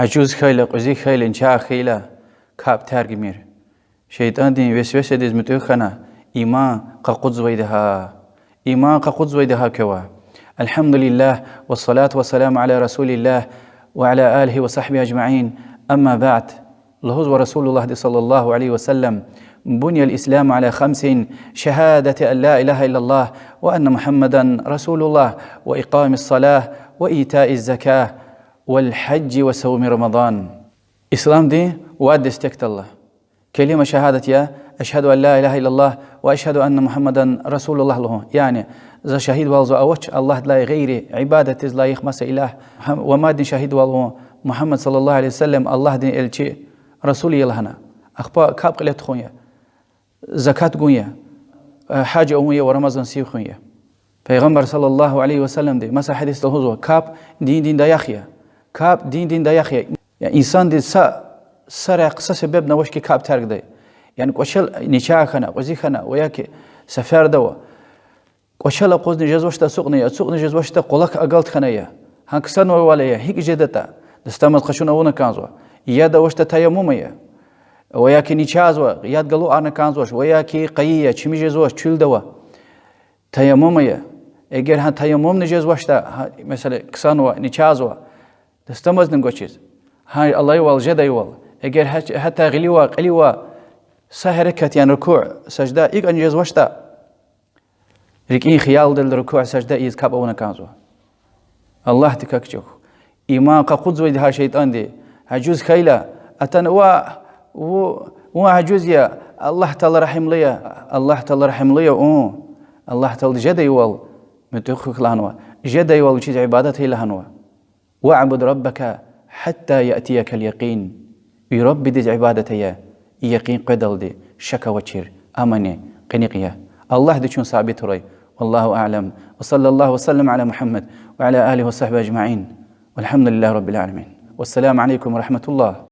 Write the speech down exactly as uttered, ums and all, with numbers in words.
Ажуз хьайила, кьуьзуь хьайила, начагъ хьайила, капӀ тергмир. ШейтӀандин весвесадиз муьтӀуьгъ хьана, иман къакъудзавайди гьа. Иман къакъудзавайди гьа квевай. الحمد لله، والصلاة والسلام على رسول الله، وعلى آله وصحبه أجمعين. أما بعد. Лугьузва Расулуллагьди صلى الله عليه وسلم: بني الإسلام على خمس: شهادة أن لا إله إلا الله، وأن محمدا رسول الله، وإقام الصلاة، وإيتاء الزكاة، والحج وصوم رمضان. Исламдин вад дестекдал ала. Келима шагьадат я: أشهد أن لا إله إلا الله وأشهد أن محمدا رسول الله лугьун. Яни, за шагьидвалзава авач Аллагьдилай гъейри ибадатдиз лайих маса илагь, ва мадни шагьидвал гун Мугьаммад صلى الله عليه وسلم Аллагьдин элчи, расул я лагьана. Ахпа капӀ кьиле тухун я. Закат гун я, гьаж авун я ва Рамазан сив хуьн я. Пайгъамбар صلى الله عليه وسلمди маса гьадисда лугьузва: капӀ диндин даях я. КапӀ диндин даях я. Яни инсандиз са, са рехъ, са себебни авач хьи капӀ тергдай. Яни кӀвачел, начагъ хьана, кьуьзуь хьана ва я хьи сеферда ава, кӀвачел акъвазни жезвачтӀа ацукьна я, ацукьна жезвачтӀа къвалахъ агалд хьана я. Гьа ксанвайвал я, гьикӀ жедатӀа? Дастамаз къачуна авуна кӀанзава. Яд авачтӀа таяммум ая. Ва я хьи начагъзава, яд галукьарна кӀанзавач, ва я хьи къайи я, чими жезвач, чуьлда ава. Таяммум ая. Эгер гьа таяммумни жезвачтӀа, гьа, месела, ксанва, начагъзава, дастамазни гвачиз, гьа алайвал, жедайвал, эгер гьа-, гьатта гъиливай, кьиливай са гьерекат, яни рукуъ, сажда икӀ жезвачтӀа, рикӀин хиялдал рукуъ, сажда ийиз капӀ авуна кӀанзава. Аллагьдикай чӀух. Иман къакъудзавайди гьа шейтӀанди. Ажуз хьайила, атана: ва, ву, вун ажуз я, Аллагь Таала рагьимлу я, Аллагь Таала рагьимлу я вун. Аллагь Таалади жедайвал муьтӀуьгъ хьухь лагьанва, жедайвал вичиз ибадат ая лагьанва. واعبد ربك حتى يأتيك اليقين. Ви Раббидиз ибадат ая, якъин къведалди, шак авачир, амани къеникъ я. Аллагьди чун сабит хьурай. والله أعلم، وصلى الله وسلم على محمد وعلى آله وصحبه أجمعين، والحمد لله رب العالمين، والسلام عليكم ورحمة الله.